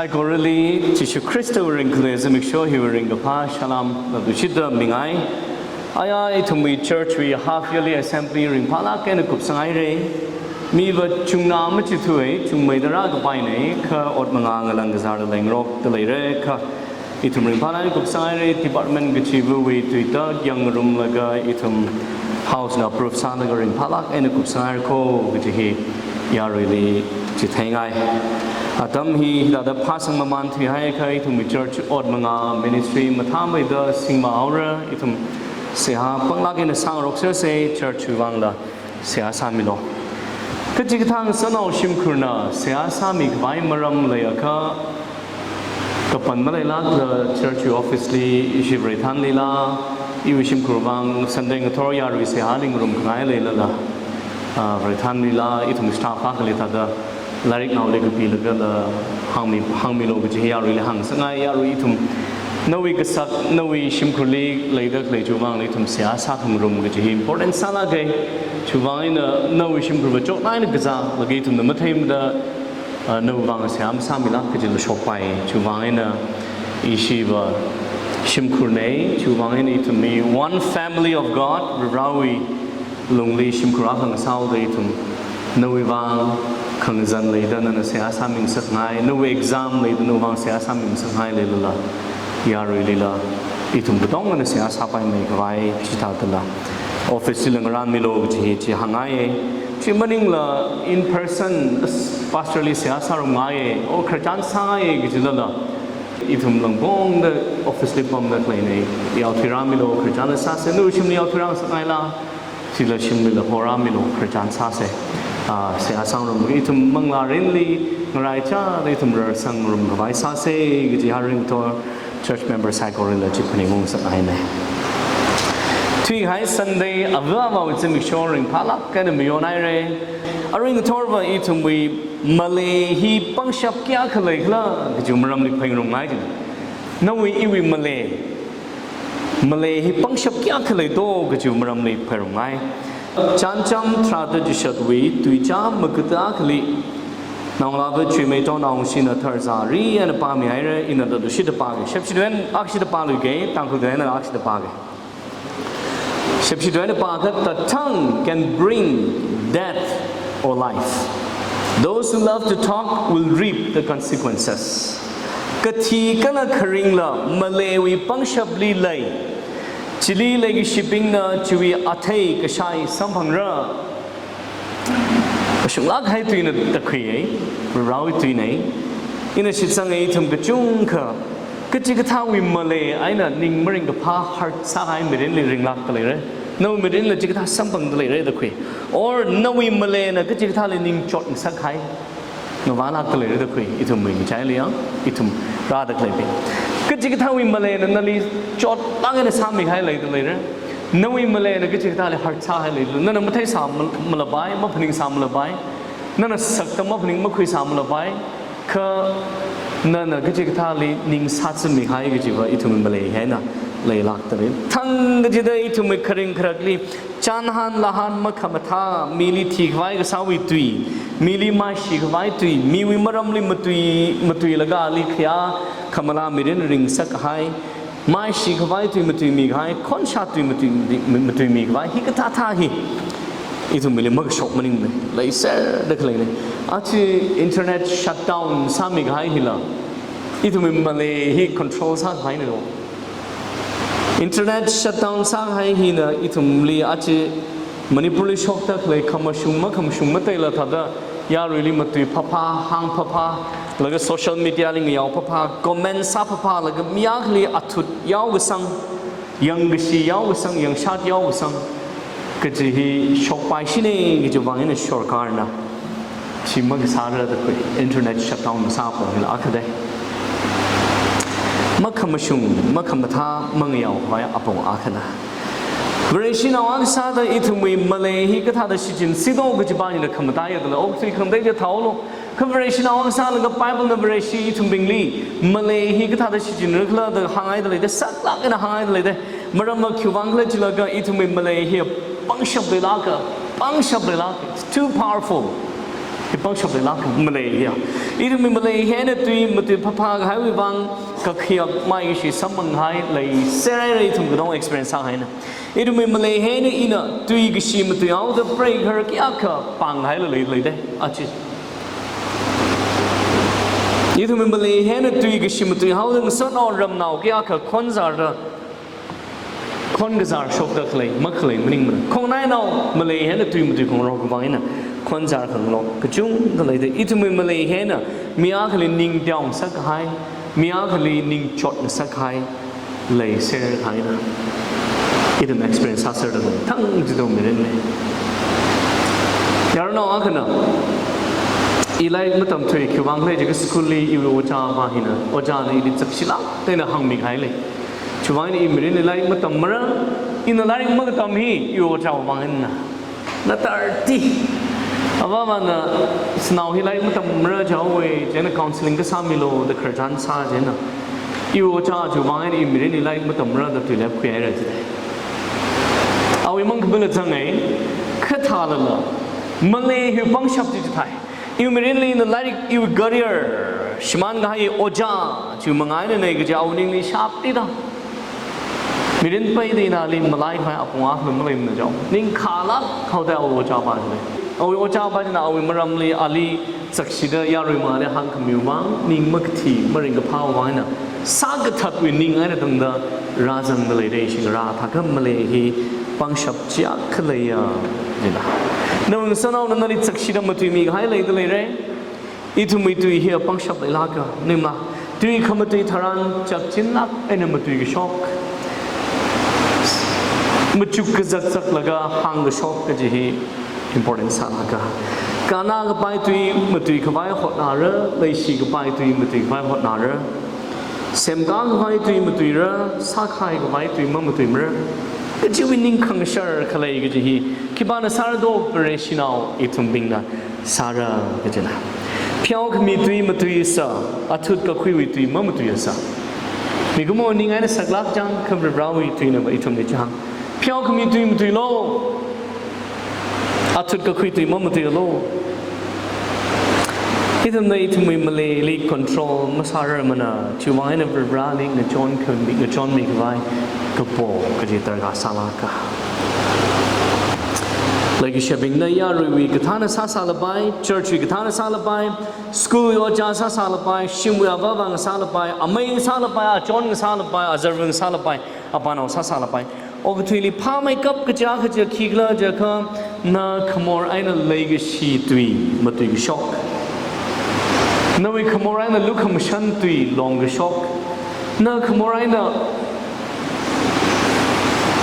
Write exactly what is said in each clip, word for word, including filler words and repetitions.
Saikorali Jishu Khristawui ringkhalei zimiksho hiwui ringkaphā salam latushida mingai. Aya ithumwui church wui half yearly assembly ringphālāk eina kupsanghaira. Miva chungna machithuwa, chungmeida rākapaina, kha ot manga ngalang kazār lengrokda leira, kha ithum ringphālāk eina kupsanghaira, department kachivawui tuida yangngarumlaga ithum house na approve sālaga ringphālāk eina kupsanghaira kho kaji hi yaruili chitheingai. Atam hi hithāda phāsang mamān thuihaiakha ithumwui church ot manga ministry mathāmeida singvāhaora, ithum seihā panglāk eina sāngaroksersa, church wui vangla seihā sāmilu. Kachikathā ngasānao shimkhurna seihā sāmikhavai maram leiakha, kapan maleilākla church wui office li ishi vareithanlila, iwui shimkhur vang Sunday ngathor yarui seihā ngarumkhangai leilala, ah, vareithanlila, ithum staff akhali thāda lairik ngaoli kapilagala hāngmi, hāngmilu kaji hi yaruili hāngsakngai. Yarui ithum nawui kasak, nawui shimkhurli leida khalei chiwui vangla ithum seihā sāthangarum kaji hi important sālāka. Chiwui vang eina nawui shimkhurva chotnai eina kazālaga ithumna matheimada, ah, nawui vang seihā masāmila kajila shokpai. Chiwui vang eina ishiva shimkhurna, chiwui vang eina ithum hi one family of God, Varewui lungli shimkhur akha ngasāhaoda ithum nawui vang khangazan leida nana seihā sāmingasakngai, nawui exam leida nawui vang seihā sāmingasakngai leilala, yaruilila ithum katongana seihā sāpaimeikhavai chithādala office lila ngarānmilu kaji hi chi hāngngaiya. Chi maningla in person, as pastor li seihā sārumngaiya, o khararchan sāngaiya kajilala, ithum langpongda office li pamda khaleina, yaothuirāmilu, khararchanla sāsa, nawui shimli yaothuirāngasakngaila, chila shimlila horāmilu, khararchan sāsa. Ah, seihā sāngarum, ithum manglā mirinli ngaraichāda ithum rarsang ngarumkhavai sāsa kaji ha ringkathor church member saikoralila chi phaningungngasakngaina. Thuihai Sunday ava avāwui zimiksho ringphālāk eina mayonhaira. Aringkathorva ithumwui malei hi pangshap kayākha leikhala kajiwui maramli phāngarumngai jina. Nawui iwui malei, malei hi pangshap kayākha leito kajiwui maramli phāngarumngai. Chānjam tharāda chishatwui tuizā magada akhali, naongalāva Chuimeichon Awungshina tharzari eina pāmihaira, ina latushida pāga. Shepshi tui eina akshida pāluiga, Tangkhul tui eina akshida pāga. Shepshi tui eina pākha, "The tongue can bring death or life. Those who love to talk will reap the consequences." Kathi kala kharingla maleiwui pangshapli lei. Chili leikashibingna chiwui athei kashai samphangra. Kashunglāk kahai tuina da khuiya, Varewui tuina. Ina shitsanga ithum kachungkha, kachikathāwui malei eina ning maringkaphā hurt sākahai mirinli ringlākda leira. Nawui mirinla chikathā samphangda leira da khui. Or nawui maleina kachikathāli ning chotngasakkahai ngavālākda leira da khui, ithumwui ngachaili ya, ithum rāda khaleibing. Kachikathāwui maleina nali chotlāk eina sāmikahai leida leira. Nawui maleina kachikathāli hurt sākahai leida, nana matheisā mal-, malapai, maphaningsā malapai, nana sakta maphaning makhuisā malapai, kha nana kachikathāli ning sāzanmikahai kajiva ithumwui malei hi eina leilākda lei. Thang kachida ithumwui kharing kharakli chānhān lāhān makhamathā, mili thikhavai kasāwui tui, mili maishikhavai tui, miwui maramli matui, matuilaga ali khayā khamala mirin ringsakkahai, maishikhavai tui matuimikahai, khonshat tui matui, matuimikhavai, hikathāthā hi ithum mili makashok maningmana, leiserda khaleina. Aja internet shutdown sāmikahai hila ithumwui malei hi control sākahaina lo. Internet shutdown sākahai hina ithumli aja Manipurli shokda khalei khamashung makhamashung mateila thāda yaruili matui phāphā, hāng phāphā, laga social media li ngayao phāphā, comment sā phāphā, laga mi akhali athut yaokasang, yangkashi yaokasang, yangshat yaokasang kaji hi shokpaishina kajiwui vang eina sorkarna chi makasāra da khui, internet shutdown masāpong hila akha dei. Makhamashung, makhamathā, mangayaokhavai apong akhana. Vareshinao akha sāda ithumwui malei hi kathāda shichinsito kajipa hina khamataiya dala, okathui khangatei chi thāhaolu. Kha Vareshinao akha sālaga Bible na Vareshi ithumbingli malei hi kathāda shichinrakhala da hānghaida leida, saklāk eina hānghaida leida. Maramva khiwuivang khala chilaga ithumwui malei hi pangshap leilāka, pangshap leilāka. It's too powerful. Hi pangshap leilāka, malei hiya. Ithumwui malei hi eina tui matui phāphā kahaiwui vang kakhayak maikashi samphang kahai leiserhaira, ithum katong experience sāhaina. Ithumwui malei hi eina ina tui kashi matuihaoda preigahar kayākha pānghaila lei, leidei, achi. Ithumwui malei hi eina tui kashi matuihaoda ngasotnao ramnao kayākha khonzarda, khon kazar shokda khalei, makhalei maningmana. Khongnainao malei hi eina tui matui khangarok kavang eina khonzar khangarok kachungkha leidei. Ithumwui malei hi eina mi akhali ning teongasak kahai, mi akhali ning chotngasak kahai leiser kahaina. Ithum experience sāserda thang jidong mirinli. Yaronnao akhana, i lairik matamthui, khiwuivang khala jiakha school li iwui ojā pā hina, ojāna ili chakshilāk eina hāngmi kahai lei. Chiwuivang eina i mirinli lairik matammara, ina lairik makatam hi iwui ojāwui vang eina. Nathar ti. Avāvana, shanao hi lairik matammara jihaowa, chieina counseling kasā milu da khararchan sā chieina, iwui ojā chiwuivang eina i mirinli lairik matammara da tuilep khuihaira jidei. Awui mang khamila zangai, kha thālala, malei hi pangshap chi chithai. Iwui mirinli ina lairik, iwui career, shimān kahai ojā, chiwui mangā einanei kaji awui ningli shaptida. Mirin peida ina ali malai kahai apong akha maleimana jihaowa. Ning khālāk haoda awui ojā pā china. Awui ojā pā china awui maramli ali chakshida yarui mangāli hāngkhamiwui vang, ning makathi, maringkaphāwui vang eina, sākathatwui ning eina tangda rāzangda leidei, shingra thākha malei hi pangshap chiakha leiya, jina. Nawui ngasotnaona nali chakshida matuimi kahai leida leira. Ithumwui tui hiya pangshap leilāka, ningma. Tui khamatui tharan chakchinlāk eina matui kashok, machuk kazak zaklaga hāng kashok kaji hi important sālāka. Kannā kapai tui matui khavai hotnāra, leishi kapai tui matui khavai hotnāra. Semkā kapai tui matuira, sākahai kapai tui mamatuimara. Kajiwui ning khangashar khalei kaji hi khipāna sāra do, Vareshinao ithumbingna sāra kajina. Pheokhami tui matuisa, athut kakhuiwui tui mamatuisa. Mikumo ning eina saklāk chang, kha Varivarāwui tuinava ithumli chihāng. Pheokhami tui matuilu. Athut kakhui tui mamatuilu. Ithumna ithumwui maleili control masārarmana, chiwuivang eina Varivarāli ngachon khami, ngachonmi khavai kapo kaji darkar sālāka. Leikashibingna yaruiwui kathāna sāsālapai, church wui kathāna sālapai, school wui ojā sāsālapai, shimwui avāvā ngasālapai, amei ngasālapai, achon ngasālapai, azarvā ngasālapai, apānao sāsālapai. Okathuili phāmeikap kaja kaja khikhala jiakha, na khamor eina leikashi tui matuikashok. Nawui khamor eina lukhamashan tui longkashok. Na khamor eina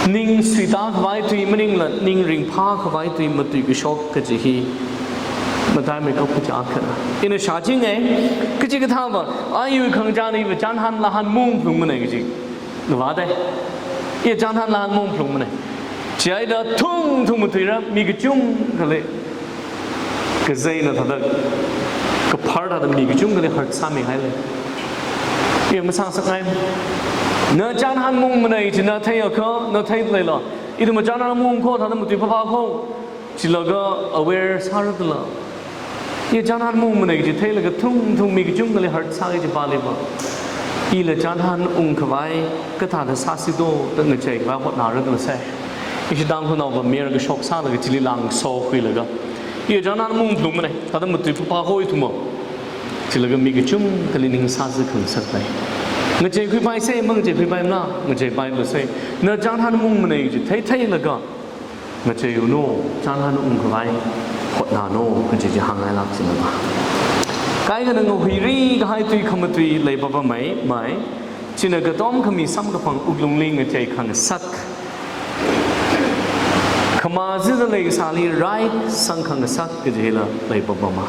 ning suitā khavai tui maningla, ning ringphā khavai tui matuikashok kaji hi mataimeikap kaja akhana. Ina shāchinga, kachikathāva, a iwui khangachāna iva chānhan lāhan maungphalungmana kaji. Ngavāda. Iya chānhan lāhan maungphalungmana. Chihaida thungthung matuira, mi kachungkhali. Kazeina thāda, kaphar thāda mi kachungkhali hurt sāmihailei. Iya masāngasakngai. Na chānhan maungmana chi na theiakha, na theida leila. Ithumva chānhan maungkho thāda matui phāphākho. Chilaga aware sāra dala. Iya chānhan maungmana chi theilaga thungthung mi kachungkhali hurt sāki kaji pāliva. Ila chānhan ungkhavai kathāda sāsi do da ngacheikhavai hotnāra dala sai. Ishi Tangkhulnaova mayar kashok sālaga chili lāngsokhuilaga, iya chānhan maungphalungmana, thāda matui phāphākho ithumva. Chilaga mi kachungkhali ning sāsi khangasaklei. Ngacheikhuipaisa, mangacheikhuipaimala, ngacheipailasai. Na chānhan maungmana chi theitheilaga, ngacheiunu, chānhan ungkhavai hotnānu, kaji chi hāngngailāk sinava. Kaikhana ngahuiri kahai tui khamatui leipapamei, mai. China katom khami samkaphang wuklungli ngachei khangasak. Khamazida leikasāli rai sangkhangasak kajila leipapama.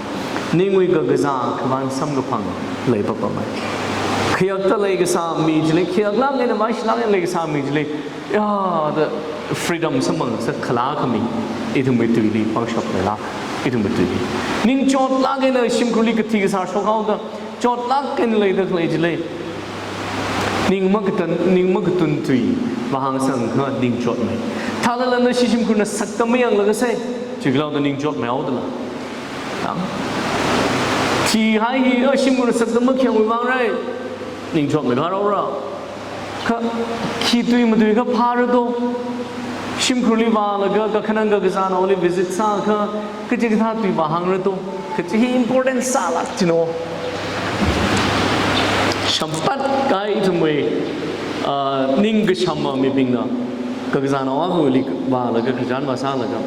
Ningwui kakazā khavang samkaphang leipapamei. Khayakta leikasā mi chili, khayaklāk eina vaishilāk eina leikasā mi chili, ya, da freedom samphang sākhala khami, ithumwui tuili pangshap leilāk, ithumwui tuili. Ningchotlāk eina shimkhurli kathi kasār shokhaoda, chotlāk eina leida khalei chili. Ning makatun, ning makatun tui, vāhāngsangkha ningchotmei. Thālala nashi shimkhurna sakta mayanglaga sai, chikalaoda ningchotmeihaodala. Ang. Thihai hi, oh, shimkhur sakta makhayangwui vang rai. Ningchotmei kharora. Kha, khi tui matui kaphā ra do. Shimkhurli vālaga, kakhanang kakazānaoli visit sākha, kachikathā tui vāhāng ra do. Kachi hi important sālāk chino. Shamphat kahai ithumwui, ah, ningkashama mibingna. Kakazānao akhali vālaga, khararchan vāsālaga.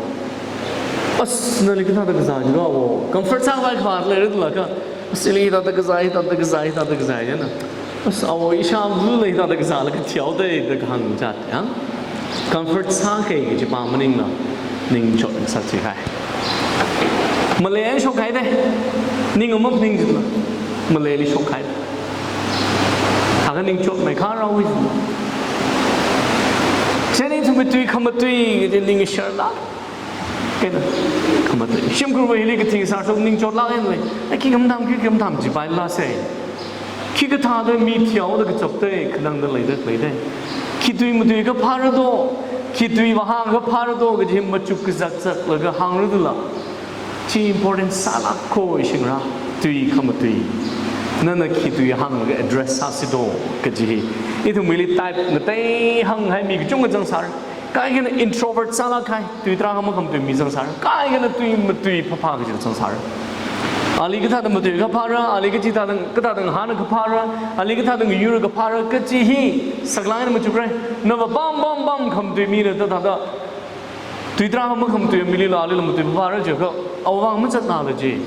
As, nali kathāda kazā jiro awo. Comfort sākhavai khavāt leira da laga. As, ili hithāda kazā, hithāda kazā, hithāda kazā jina. As, awo, ishāvali hithāda kazālaga thihaoda da kahāng chāda, ya. Comfort sākahai kajipa maningla, ningchot ngasakchihai. Malei eina shokhaida. Ning amap ning jitla. Maleili shokhai. Akha ningchotmei kharao jitla. Chieina ithumwui tui khamatui kaji ning sharla. Kena, khamatui. Shimkhurva hili kathi sāshok ningchotlāk eina lei. Ai, khi khamathā, khi khamathā jipaila sai. Khikathāda mi thihaoda kachapda, khanangda leida leida. Khi tui matui kaphā ra do, khi tui vāhāng kaphā ra do, kaji machuk kazak zaklaga hāng ra da la. Chi important sālāk kho shingra, tui khamatui. Nana khi tui hānglaga address sāsi do, kaji hi. Ithumwuili type ngatei hānghai mi kachungkha zangsāra. Kaikhana introvert sālāk kahai, tui tarākha makhamatui mi zangsāra. Kaikhana tui matui phāphā kaji zangsāra. Ali kathāda matui kaphā ra, ali kachithāda, kathāda ngahāna kaphā ra, ali kathāda ngayur kaphā ra, kachi hi saklāk eina machukra. Nava pam, pam, pam khamatui mina thāda, thāda. Tui tarākha makhamatui milila, alila matui phāphā ra jiakha, awui vang mazatnala ji.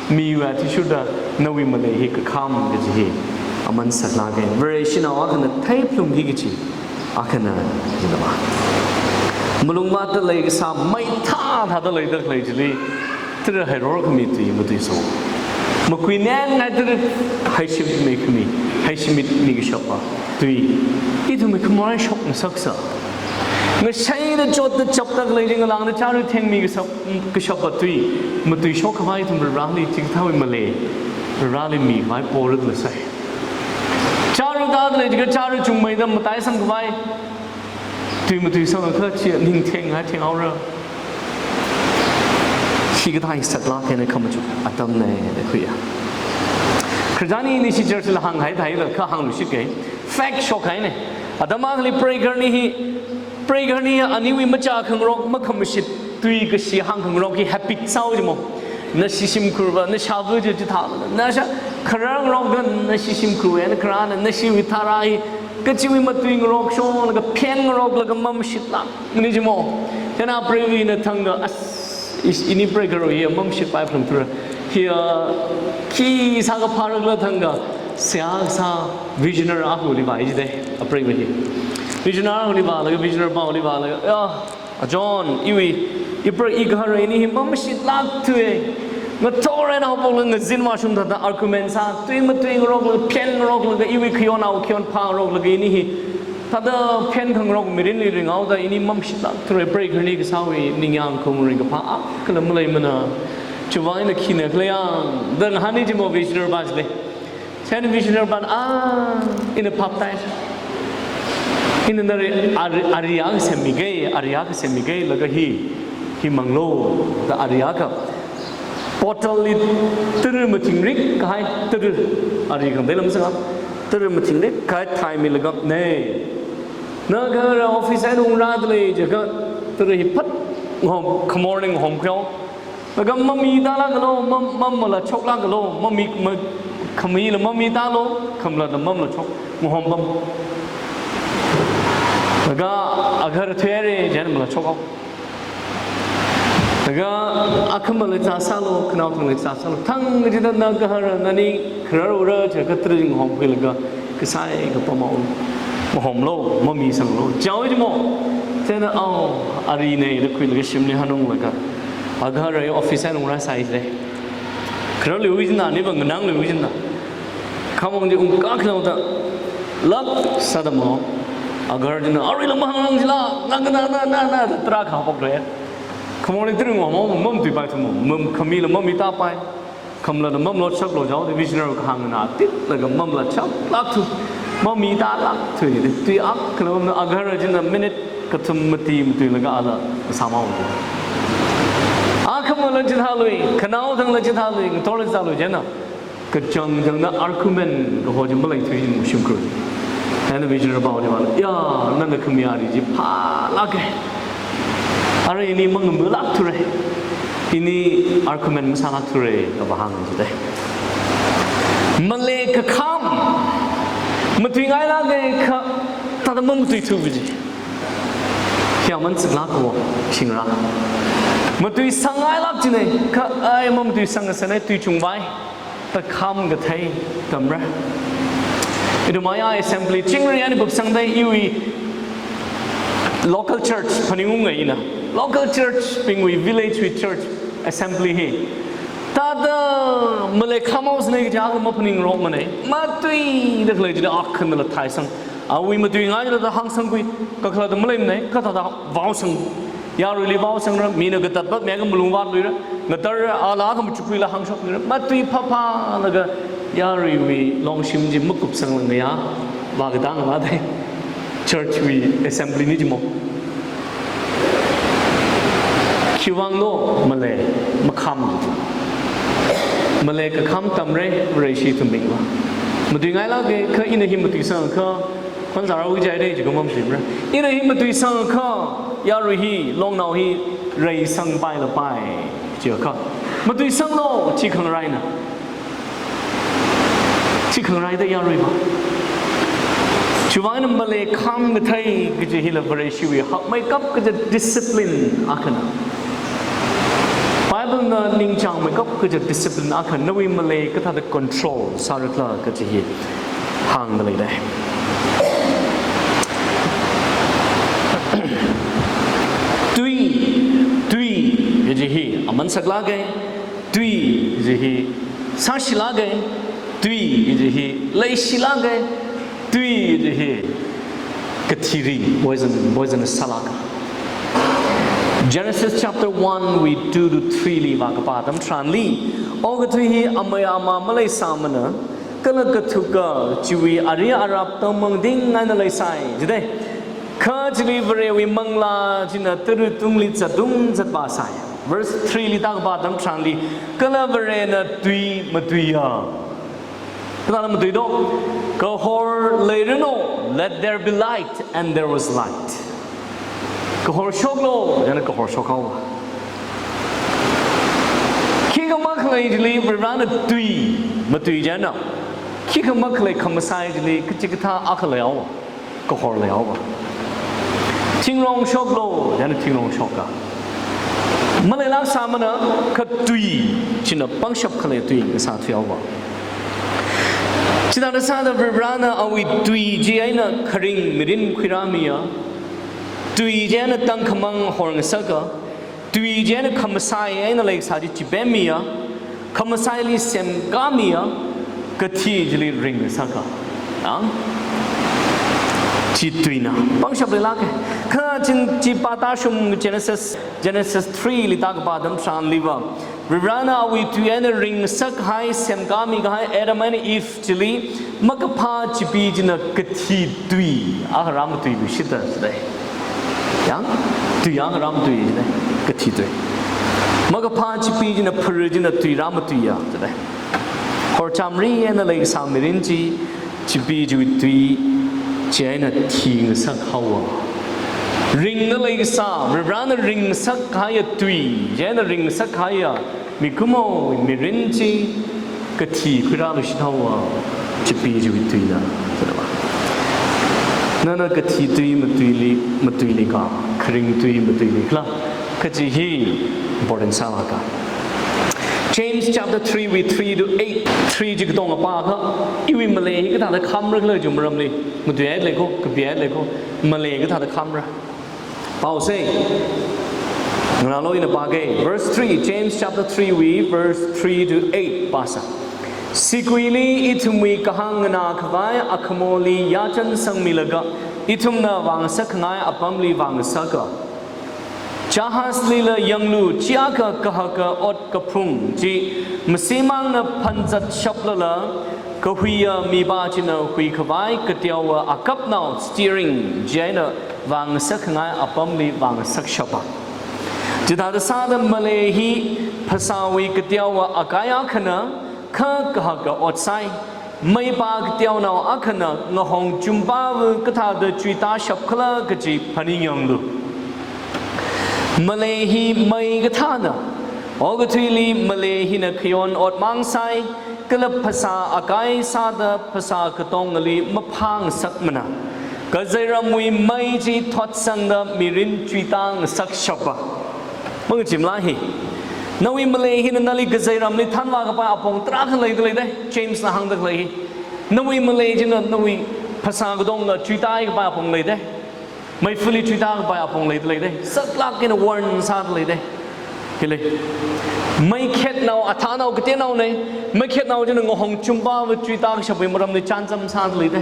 Miwui athishurda, nawui malei hi kakham kaji hi aman saklāka. Vareshinao akhana theiphalungki kaji akhana jina ma. Malungvātda leikasā maithā thāda leida khalei chili, tara hairor khami tui matuiso. Makuinenngai tara haishimit mi khami, haishimit mi kashapa tui. Ithumwui khamor eina shok ngasaksa. Ngashaida chotda chapda khalei chi ngalāngda chara thengmi kashap, kashapa tui. Matuishok khavai ithum Vareli chikathāwui malei, Vareli mikhavai pora da la sai. Chara tāda lei jiakha chara chungmeida mataisang khavai. Tui matuisangakha chi ning thengngai thenghaora. Chikathā hi saklāk eina khamachuk atamna da khuiya. Khararchan ini ishi church la hānghai thāila kha hāngluishit kahai. Fact shokhaina. Atam akhali preigahar hi, preigahar hi aniwui machā khangarok makhamashit tui kashi hāng khangarok hi habit sāhaowa jimo. Nashi shimkhurva, nashāva chi chithāla, nasha kharar ngarokva, nashi shimkhurva eina khararna, nashiwui tharā hi, kachiwui matui ngarokshonlaga, phen ngaroklaga mamshitlāk ni jimo. Chieina preiva̱na thangda, as, is, ini preigaharwui hi mamshitpai phalungthura. Hi, ah, khi sākaphā rakhala thangda, seihā kasā visioner akhali vāi jida, apreiva̱ hi. Visioner akhali vālaga, visioner pāli vālaga, ya, A John, iwui, i preigaharwui ini hi mamshitlāk thuwa. Ngathor eina haophokla ngazin vāshung thāda argument sā, tui matui ngaroklaga, phen ngaroklaga, iwui khayon awui khayon phāngaroklaga ini hi. Thāda phen khangarok mirinli ringhaoda ini mamshitlāk thura, preigaharwui kasāwui ningyāng khaung ringkaphā akhala maleimana. Chiwuivang eina khina khala yang, da ngahāni jimo visioner pā chili. Chieina visioner pāna, ah, ina phaptāi. Ina nali ari, ari akha semmiga, ari akha semmiga laga hi, hi manglu, da ari akha. Bottle li tara mathingrik kahai, tara ari khangatei lam sānga, tara mathingrik kahai thai milaga, nei. Nagahara office eina ungra da lei jiakha, tara hi phat ngahom, khamorli ngahom khayao. Laga mami tālākalu, mam, mamala choklākalu, mami, ma, khamila mami tālu, khamlala mamla chok, ngahom pam. Laga agahar thuihaira, chieina mala chokhao. Laga akhamala zāsālu, khanaothangla zāsālu. Thang kachida nagahara, nani khararura jiakha tara ngahom khuilaga, kasai kapam haowa. Ngahomlu, mamisanglu. Chaoi jimo. Chieina, oh, arina da khuilaga shimli hanunglaga. Agaharawui office eina ungrāsai jilei. Khararluiwui china, niva nganangluiwui china. Khamong chi ungkā khalaoda. Lak sāda mo. Agahar china, aruila mahānglāng jila, na, na, na, na, na, da tarākha haophokra. Khamongli tara ngahom, mamatuipai thumo. Mam, khamila mami tāpai. Khamlala mamla choklu jihaoda visioner kahāngna titlaga mamla choklāk thu. Mami tālāk thu ni. Tui akhala mamna agahar china minute kathum mati matuilaga ala sāmao. Akha Mala chithālui, khanao thangla chithālui, ngathorla chithālui, chieina. Kachangchangna argument kaho chi maleithui jin shimkhur. Eina vision rabaoli vāla, ya, nana khamayāri chi phālāka. Arui ini mangamalākthura. Ini argument masālākthura, kava hānga jidalei. Maleikakham. Matuingailāka kha, thāda mamatuithuwa chi. Khi aman siklāka, shingra. Matuisangngailāk jina, kha ai mamatuisang sāna tuichungvai. Takham kathei tamra. Ithum aya assembly chingri eina kupsangda iwui local church phaningunga ina. Local church bingwui village wui church assembly hi. Thāda maleikhamhaosāna kaja kha maphaningrokmana. Matuida khalei chili akhanala thaisang. Awui matuingaila da hāngsangkhui, kakhalatva maleimana, kathāda vaosang. Yaruili vaosangra, mina katatva, mega malung vātluira, ngatar ala khamachukhuila hāngshokmira, matui phāphālaga, yaruiwui longshim chi makupsanglāngaya, vākatang vādalei. Church wui assembly ni chimo. Khiwuivanglo malei makham. Maleikakham tamra, Vareshi thumbingva. Matuingailāka kha ina hi matuisangakha, khonsārao wijaida jikumam shimra. Ina hi matuisangakha, yarui hi, longnao hi, reisangpai lapai, jiakha. Matuisanglo, chi khangarai na. Chi khangarai da yaruiva. Chiwuivang eina maleikhamkathei kaji hila Vareshiwui hakmeikap kaja discipline akhana. Bible na ningchāngmeikap kaja discipline akhana, nawui malei kathāda control sārakhala kaji hi hāngda leidalei. Tui, tui, kaji hi aman saklāka. Tui kaji hi sāshilāka, tui kaji hi leishilāka, tui kaji hi kathiri poison, poison sālāka. Genesis chapter one wui two to three li vākapā atam tharanli, okathui hi amei ama maleisāmana, kala kathuka chiwui ari arap tangmangting eina leisai, jidalei. Kha chili Varewui manglā china tara tungli zatung zatvāsai. Verse three li tākapā atam tharanli, kala Varena tui matuiya. Kathāda matuido? Kahor leiranu, let there be light, and there was light. Kahor shoklu, chieina kahor shokhaowa. Khikha makhalei chili Varena tui matui chieina, khikha makhalei khamasai chili kachikathā akha leihaowa. Kahor leihaowa. Thingrong shoklu, chieina thingrong shoka. Maleilāksāmana, kha tui china pangshap khalei tui ngasāthuihaowa. Chithāda sāda Varena awui tui chi eina kharing mirin khuirāmiya. Tui chieina tangkhamang horngasaka. Tui chieina khamasai eina leikasā chi chipemmiya, khamasaili semkāmiya, kathi chili ringngasaka. Ang? Chi tuina. Pangshap leilāka. Kha ching chi pātāshung Genesis, Genesis three li tākapā atam tharanliva, Varena awui tui eina ringngasakhai, semkāmikahai Adam eina Eve chili makaphā chipi china kathi tui akha rāmatuiluishita jidalei. Yang, tui akha rāmatui jidalei, kathi tui. Makaphā chipi china phara china tui rāmatuiya jidalei. Horchamri eina leikasā mirin chi, chipi chiwui tui chieina thingasakhaowa. Ringda leikasā, Varena ringngasakhaiya tui chieina ringngasakhaiya mikumo mirin chi kathi khuirāluishithaowa, chipi chiwui tuina, jidalei. Nana kathi tui matuili, matuilikha, kharing tui matuilikhala, kaji hi important sālāka. James chapter three wui three to eight, three chi katonga pākha, iwui malei hi kathāda khamrakhala jiwui maramli, matuihailei ko, kapihailei ko, malei kathāda khamra. Pāosei. Ngarālo ina pāga. Verse three, James chapter three wui, verse three to eight pāsa. Siguili ithumwui kahāng nganākhavai akhamoli yāchan sangmilaga, ithumna vāngasakkhangai apamli vāngasaka. Jahazlila yanglu, chiakha kahaka ot kaphung chi, masimangna phanzatshaplala, kahuiya mipā china huikhavai kateowa akapnao steering chieina vāngasakkhangai apamli vāngasakshapa. Chithāda sāda malei hi phasāwui kateowa akai akhana, kha kahaka ot sai. Meipa kateonao akhana ngahong chumpava kathāda chuitashap khala kaji phaningyanglu. Malei hi mei kathāna. Okathuili malei hina khayon ot mang sai, kala phasā akai sāda phasā katongali maphāngasakmana. Kazeiramwui mei chi thotsangda mirin chuitā ngasakshapa. Mangachimla hi. Nawui malei hina nali kazeiramli thanvā kapai apong tarākha leida leida. James na hāngda khalei hi. Nawui malei china nawui phasā katonga chuitāi kapai apong leida. Meifali chuitā kapai apong leida leida. Saklāk eina warn sāda leida. Hili. Meikhetnao, athānao katenaona. Meikhetnao china ngahong chumpava chuitākashapwui maramli chānjam sāda leida.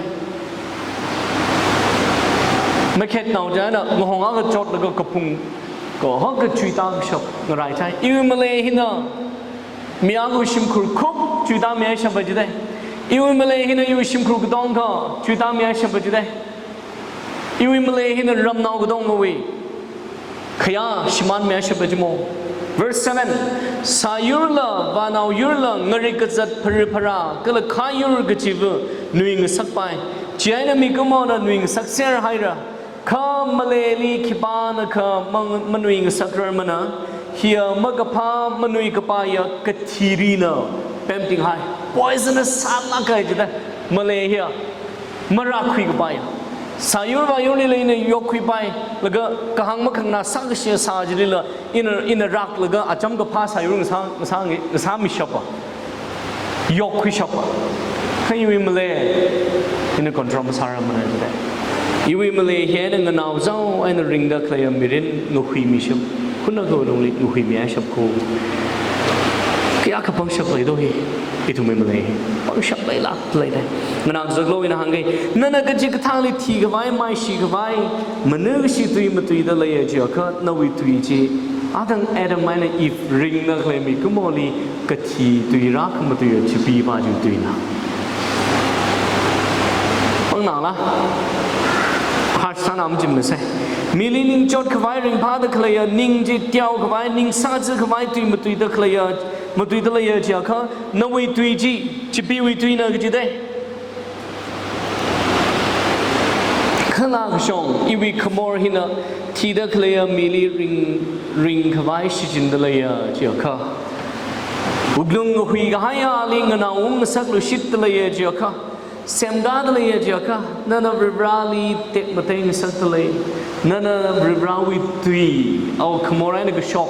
Meikhetnao china ngahong akha chotlaga kaphung kahaka chuitākashap ngarai chai. Iwui malei hina mi akhawui shimkhur khup chuitāmihaishapa jida. Iwui malei hina iwui shimkhur katongkha chuitāmihaishapa jida. Iwui malei hina ramnao katongawui khayā shimānmihaishapa jimo. Verse seven. Sāyurla, vānaoyurla, ngarik kazat phara phara, kala khayur kachiva nuingasakpai. Chieina mikumona nuingasakser haira. Kha maleili khipānakha mang-, manuingasakrarmana, hiya makaphā manuikapaiya kathirina pemtinghai. Poisonous sālāka jida, malei hiya. Marākhui kapaiya. Sāyur vāyurlila ina yokkhuipai, laga kahāng makhanganā sākashi sā chilila, ina, ina rāklaga acham kaphā sāyur ngasā, ngasā, ngasāmishapa. Yokkhuishapa. Kha iwui malei, ina control masārarmana jida. Iwui malei hi eina nganao zao eina ringda khaleiya mirin ngahuimishap. Hunakha lungli ngahuimihaishap ko. Kayākha pangshap leido hi. Ithumwui malei hi. Pangshap leilāk leida. Nganā kazaklo ina hāngga. Nana kachikathāli thikhavai, maishikhavai, manakashi tui matuida leiya jiakha, nawui tui chi. Adang Adam eina Eve ringda khalei mikumoli kathi tui rākha matuiya chipee pa chi tuina. Pangnala. Harsh sāna machimnasai. Mili ningchot khavai ringphāda khaleiya, ning chi teokhavai, ning sāzakhavai tui matuida khaleiya, matuida leiya jiakha, nawui tui chi, chipeewui tuina kajida. Kala kashong, iwui khamor hina, thida khaleiya mili ring, ringkhavai shichinda leiya jiakha. Wuklung ngahui kahaiya ali nganao ung ngasakluishitda leiya jiakha. Semkāda leiya jiakha, nana Varivarāli tekmatei ngasakda lei, nana Varivarāwui tui, awui khamor eina kashok,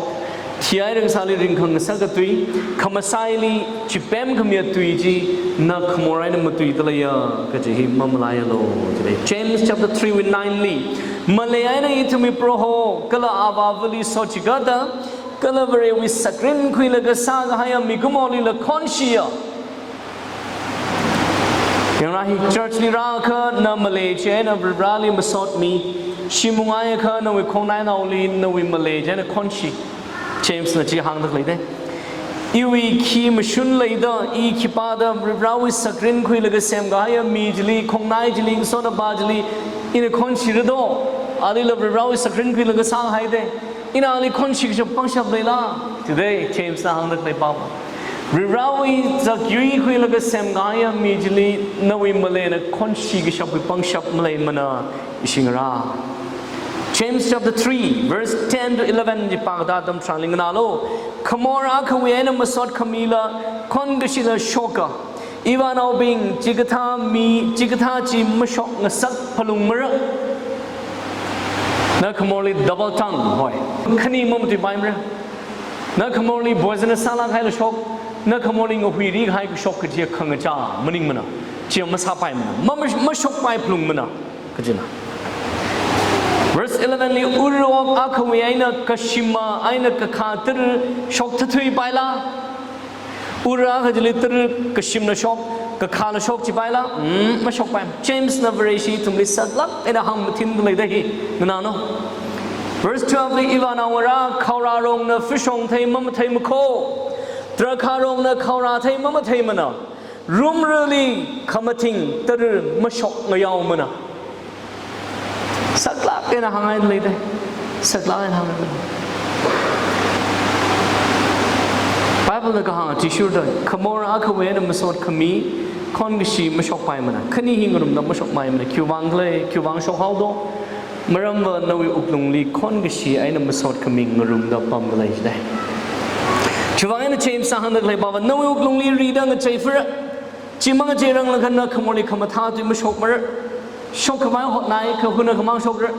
thihaira kasāli ringkhangasak katui, khamasaili chipem khamiya tui chi, na khamor eina matuida leiya, kaji hi mamalaialu, jida. James chapter three wui nine li, malei eina ithumwui Proho, kala Avāvali sochikatda, kala Varewui sakrin khuilaga sākahaiya mikumolila khonshiya. Yangra hi church li rākha na malei chieina Varivarāli masotmi, shim ungaiakha nawui khongnainaoli nawui malei chieina khonshi. James na chi hāngda leida. Iwui khi mashun leida, i khipāda Varivarāwui sakrin khuilaga semkahaiya mi chili, khongnai chili, ngasotnao pa chili, ina khonshira do, alila Varivarāwui sakrin khuilaga sāhaida. Ina ali khonshi kashap pangshap leila. Today, James na hāngda leipama. Varivarāwui zakyui khuilaga semkahaiya mi chili nawui maleina khonshi kashapwui pangshap maleimana ishi ngarā. James chapter three, verse ten to eleven chi pākatā atam tharanli nganālu. Khamor akhawui eina masot khamila, khonkashila shoka. Ivānaobing, chikathā mi, chikathā chi mashokngasak phalungmara. Na khamorli double tongue, hoi. Khani mamatuipaimara. Na khamorli poisonous sālāk haila shok, na khamorli ngahuiri kahai kashok kaji khangachā maningmana. Chi masāpaimana. Ma, ma, mashokpai phalungmana. Kajina. Verse eleven li, urok akhawui eina kashima eina kakhā tara shokthathuipaila. Ura kajili tara kashimna shok, kakhāna shok chipaila, mm, mashokpai. James na Vareshi ithumli saklāk eina hāngmathinda leida hi, nganālu. Verse twelve li, ivānaongarā, khaorārongna phashong thei mamatheimakho, drakhārongna khaorā thei mamatheimana, rumrali khamathing tara mashokngayaomana. Saklāk eina hāngngai leida. Saklāk eina hāngngai. Bible na kahāng athishurda, khamor akhawui eina masot khami, khon kashi mashokpaimana. Khani hi ngarumda mashokpaimana. Khiwuivang khala, khiwuivang shokhaodo. Maramva nawui wuklungli khon kashi eina masot khami ngarumda pamda lei jidai. Chiwuivang eina James na hāngda khalei pava, nawui wuklungli rida ngachei phara. Chi mangacheiranglaga na khamorli khamathā tui mashokmara. Shokkhavai hotnai, kha huna khamang shokra.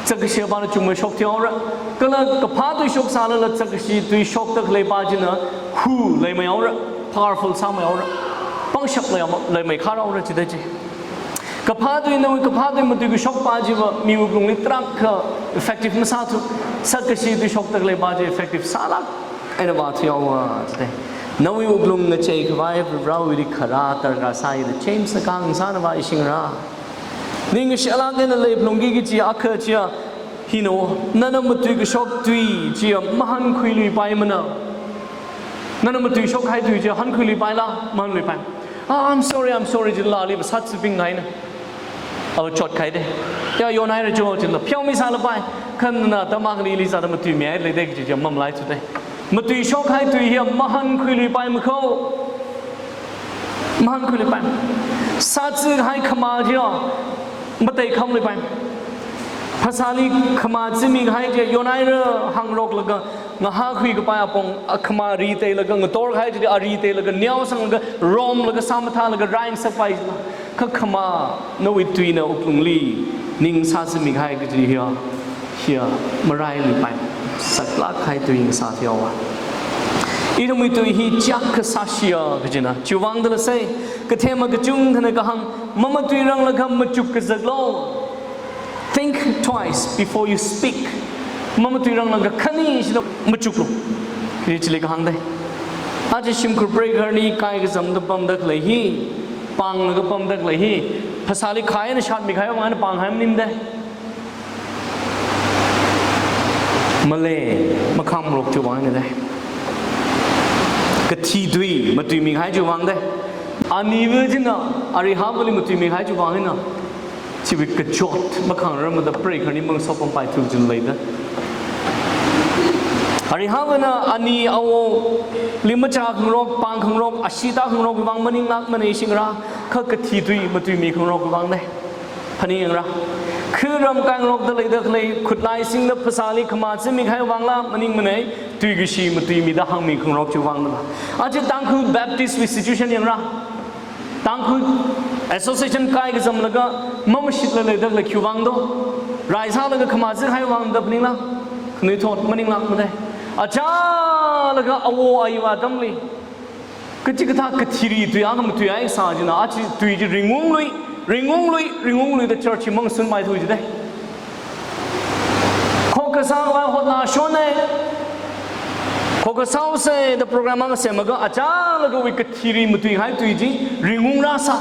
Zakkashi pāna chungmei shok thihaora. Kala kaphā tui shoksālala zakkashi tui shokda khalei pā china hu leimeihaora. Powerful sāmeihaora. Pangshap leimei, leimei kharhaora chida chi. Kaphā tui nawui kaphā tui matui kashok pā chiva mi wuklungli tarākha effective masāthu. Zakkashi tui shokda khalei pā chi effective sālāk eina vāthuihaowa jidai. Nawui wuklung ngacheikhavai Varivarāwuili kharā tarākha sāi da James na kahāng sāna vāishingra. Ning ngashalāk eina leiphalungki kaji akha chiya hina, nana matui kashok tui chiya mahānkhuiluipaimana. Nana matui shokhai tui chiya hānkhuiluipaila, mahānluipai. Ah, I'm sorry, I'm sorry, jilala ali ba sātsi bing ngaina. Ava chotkhai de. Ya, yonhaira jo jila. Pheomisālapai. Kha nana atam akhali ili zāda matuimihai lei de kaji chi mamalaithu de. Matui shokhai tui hiya mahānkhuiluipai makho. Mahānkhuiluipai. Sāzihai khamā chiya. Mataikhamluipai. Phasāli khamā zimikahai chiya yonhaira hāngroklaga ngahākhui kapai apong, a khamā riteilaga ngatorkahai chili a riteilaga neosanglaga romlaga sāmathālaga raingsakpai. Kha khamā nawui tuina wuklungli ning sāzimikahai kaji hiya, hiya marailuipai. Saklākkahai tui ngasāthuihaowa. Ithumwui tui hi chiyākha sāshiya kajina. Chiwuivangdala sai, kathema kachungkhana kahāng, mamatuiranglaga machuk kazaklu. Think twice before you speak. Mamatuiranglaga khanishida machuklu. Kha chili kahāng dai. Aja shimkhur preigahar ni kaikazamda pamda khalei hi, pānglaga pamda khalei hi, phasāli khai eina shatmikahai vang eina pānghai maningdai. Malei, makhamrok chiwui vang eina dai. Kathi tui matuimikahai chiwui vang dai. Aniva china, arihavali matuimikahai chiwui vang eina. Chiwui kachot makhangrarmada preigahar ni mangasopampaithu jin leida. Arihavana ani awoli machākhangarok, pāngkhangarok, ashee tākhangarok vang maninglākmana shingra, kha kathi tui matuimikhangarok vang dai. Phaningyāngra. Kha ramkhangarokda leida khalei khutlai singda phasāli khamā zimikahai vangla maningmana, tui kashi matuimida hāngmikhangarok chiwui vangla. Aja Tangkhul Baptist wui situation yāngra. Tangkhul Association kaikazamlaga mamashitla leida khalei khiwuivang do. Raisālaga khamā zihai vangda phaningla, khanuithot maninglākmada. Achālaga awo ayiva atamli kachikathā kathiri tui akha matuihai sā china, aja tui chi ringunglui, ringunglui, ringungluida church hi mangasunpaithu jidai. Khokkha sākhavai hotnashonna. Khokkha sāhaosa da program akha semaga achālagawui kathiri matuihai tui chi ringungrāsā.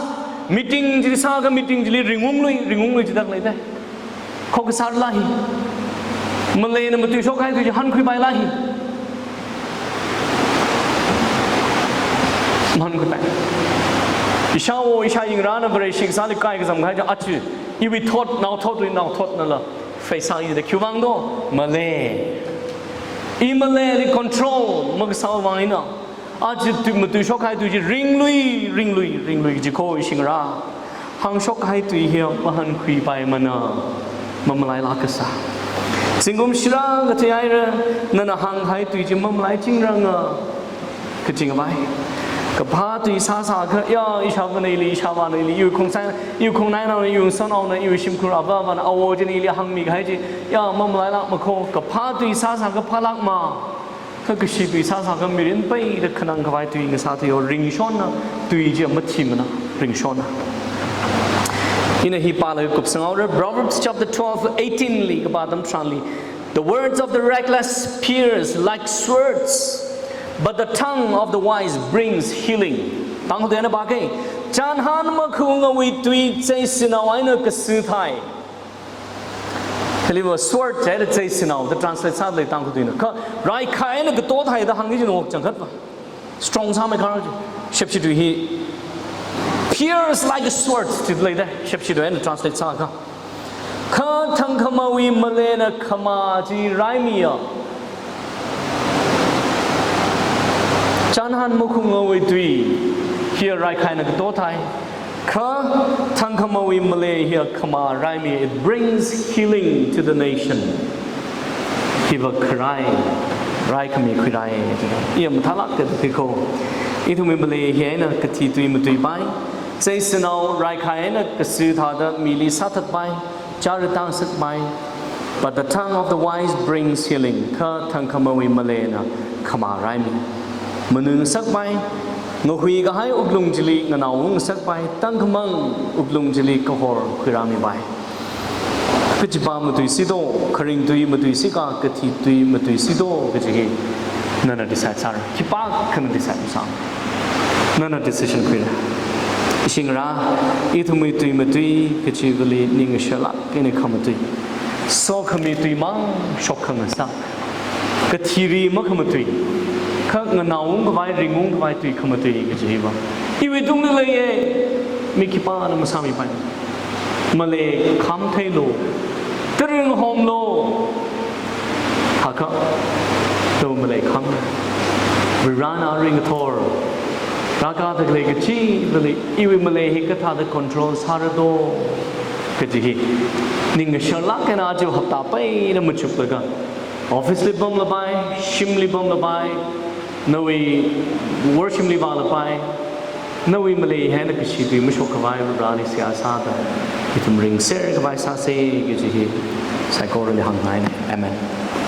Meeting chi sākha meeting chili ringunglui, ringunglui jida khalei dai. Khokkha sārala hi. Maleina matui shokhai tui chi hānkhuipaila hi. Mahānkhuipai. Ishāwo ishāyingrana Vareshi kasāli kaikazamkahai chi aja iwui thot, naothotlui naothotnala pheisā jida khiwuivang do, malei. I maleili control makasā vang eina, aja tui matui shokhai tui chi ringlui, ringlui, ringlui jikho shingra. Hāngshokhai tui hiya mahānkhuipaimana, mamalailāk kasā. Zingkum shira kathihaira, nana hāngkahai tui chi mamalaichingrangra. Kaching vai. Kaphā tui sāsākha, ya, ishāvana ili, ishāvana ili, iwui khongsa, iwui khongnainaona, iwui sanaona, iwui shimkhur avāvana, awo china ili hāngmikahai chi, ya, mamalailāk makho, kaphā tui sāsākha phālākma. Kha kashi tui sāsākha mirin peida khanangkhavai tui ngasāthuihaowa, ringshonna, tui chi mathimana, ringshonna. Ina hi pālaga kupsanghaora, Proverbs chapter twelve, eighteen li kapā atam tharanli. The words of the reckless pierce like swords, but the tongue of the wise brings healing. Tangkhul tuina pākei, chānhān makhungawui tui cheisinao eina kasuthai. Hiliva sword jida cheisinao da translate sālei Tangkhul tuina. Kha raikhai eina katothai da hāngki jin wok changkhatva. Strong sāmei kharā chi. Shepshi tui hi pierce like a sword jilei da. Shepshi tui eina translate sākha. Kha thangkhamāwui maleina khamā chi raimiya. Chānhān makhungawui tui hiya raikhaina kato thai. Kha thangkhamawui malei hiya khamā raimi, it brings healing to the nation. Hiva kharai, raikhami khuirai. Iya mathālāk kathiko. Ithumwui malei hi eina kathi tui matuipai. Cheisanao raikhai eina kasu thāda mili sāthatpai, chara tāngasakpai. But the tongue of the wise brings healing. Kha thangkhamawui maleina khamā raimi. Manungngasakpai, ngahui kahai wuklung chili nganao ungngasakpai, tangkhamang wuklung chili kahor khuirāmipai. Kachipa matuisi do, kharing tui matuisi ka, kathi tui matuisi do, kaji hi nana decide sāra. Khipākhana decide masā. Nana decision khuira. Ishi ngarā, ithumwui tui matui, kachivali ning ngasharlāk eina khamatui. Sokhami tuimang shok khangasak. Kathiri makhamatui. Kha nganaung khavai, ringung khavai tui khamatui kaji hiva iwui tungli leiya. Mi khipāna masāmipai. Malei kham theilu. Tara ngahomlu. Haka, nawui malei kham. Varivarana ringathor. Rākada khalei kachivali, iwui malei hi kathāda control sāra do. Kaji hi. Ning ngasharlāk eina aja hapta peina machuklaga. Office li pamlapai, shimli pamlapai, nawui worship li vālapai, nawui malei hi eina kashi tui mashok khavai Vareli seihā sāda, ithum ringser khavai sāsa kaji hi saikorali hāngngaina. Amen.